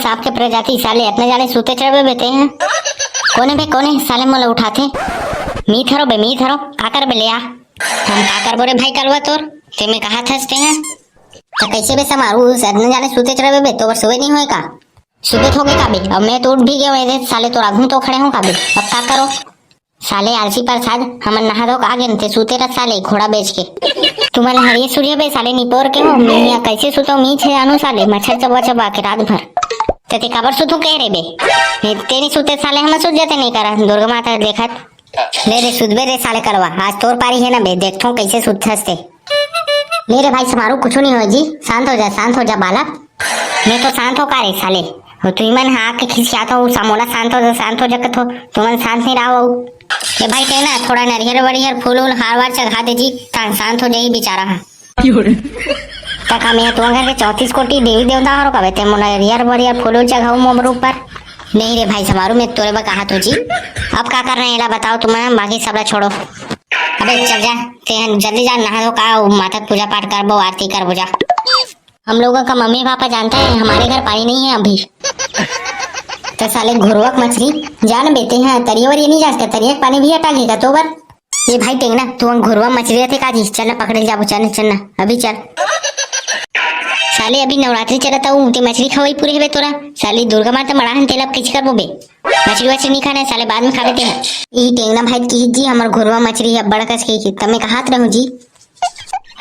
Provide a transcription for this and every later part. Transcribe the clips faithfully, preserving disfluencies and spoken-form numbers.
सांप के प्रजाति साले, अतना जाने सुते चढ़बे बे ते हैं। कोने बे, कोने साले मोला उठाथे? मी थरो बे, मी थरो, का करबे, ले आ। हम का करबो रे भाई कलवा तोर, ते में कहा थस ते हैं। तो कैसे बे समारू, अतना जाने सुते चढ़बे बे, तो बर सुबह नहीं होए का? सुबह तो होगे का बे, अब मैं तो उठ भी गया हूँ, साले तो राघू तो खड़े हो का बे, अब का करो? साले आलसी प्रसाद, हमन नहा धो के आ गेन, ते सूते रह साले घोड़ा बेच के। तुमन हरिये सूर्य बे साले निपोर के हो, मिया कैसे सुतो मी छे आनो साले, मच्छर चबा चबा के रात भर। ते ते काबर सुतू कह रे बे? ते नहीं सुते साले, हम सुत जाते नहीं करा, दुर्गा माता देखत। ले रे सुतबे रे साले कलवा, आज तोर पारी है ना बे, देखथो कैसे सुतथस ते। ले रे भाई समारू, कुछ नहीं हो जी, शांत हो जा, शांत हो जा बालक। मैं तो शांत हो का रे साले, वो तुमन हा आके खिसियात हो, समोला शांत हो जा, शांत हो जा कथो, तुमन शांत नहीं रहो। ए भाई ते ना थोड़ा नरियर वरियर फूल उल हार वार चघा दे जी, तान शांत हो जाही बेचारा हा। तका मैं तुम घर के चौंतीस कोटी देवी देवता हरो कबे ते मोला नरियर वरियर फूल उल चघाऊ मोमर ऊपर। नहीं रे भाई समारू, मैं तोरे बर कहा तो जी। अब का करना है एला बताओ तुमन, बाकी सबला छोड़ो। अबे चल जा, ते जल्दी जा नहा धो का, वो माता के पूजा पाठ करबो, आरती करबो जा। हम लोगों का मम्मी पापा जानता है हमारे घर पानी नहीं है अभी। तो साले घुरवक मछली, जान बे ते हैं, तरिया वरिया नहीं जास का, तरिया के पानी भी हटा लेगा तो बर। ये भाई टेंगना, तू हम घुरवा मछली रहते का जी, चल ना पकड़े जाबो, चल ना, चल ना, अभी चल। साले अभी नवरात्रि चलता हूँ, ते मछली खवाई पूरे हवे तोरा। साले दुर्गा माता मड़ा हन, तेला अब कैसे करबो बे? मछली वछली नहीं खाना है साले, बाद में खा लेते हैं। ई टेंगना भाई की जी, हमर घुरवा मछली है बड़ा कस के, तमे कहात रहूं जी।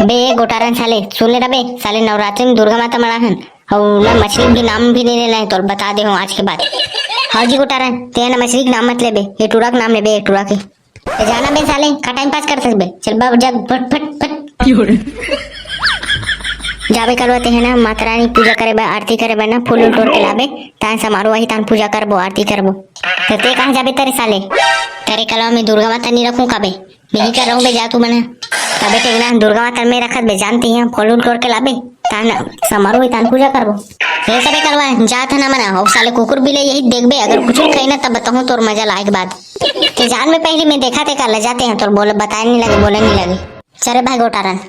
अबे गोटारन साले, सुन ले रबे, साले नवरात्रि में दुर्गा माता मनाहन, अउ ना मछली के नाम भी नहीं लेना है, तो बता दे हूँ आज के बाद। हाँ जी गोटारन, ते ना मछली के नाम मत लेबे, ये टूरा के नाम लेबे, ये टूरा के। ए जाना बे साले, का टाइम पास कर सकबे, चल बा जा, फट फट फट। जाबे करवा ते है ना माता रानी पूजा करे बा, आरती करे बा ना, फूल उल तोड़ के लाबे, तान समारोह वही तान पूजा करबो, आरती करबो। तो ते कहाँ जाबे तेरे साले? तेरे कलवा में दुर्गा माता नहीं रखूं का बे? यही कर रहूं बे, जा तू मना। अबे टेंगना, दुर्गा माता में रखत बे, जानती है, फल उल तोड़ के लाबे, तान समारोह ही तान पूजा करबो। ये सबे करवा, जा था ना मना, और साले कुकुर बिले यही देखबे, अगर कुछ खाई ना तब बताऊं तोर मजा लाए के बाद। ते जान में पहले मैं देखा ते कर ले जाते हैं, तोर बोले बताए नहीं लगे, बोले नहीं लगे। चले भाई गोटारन।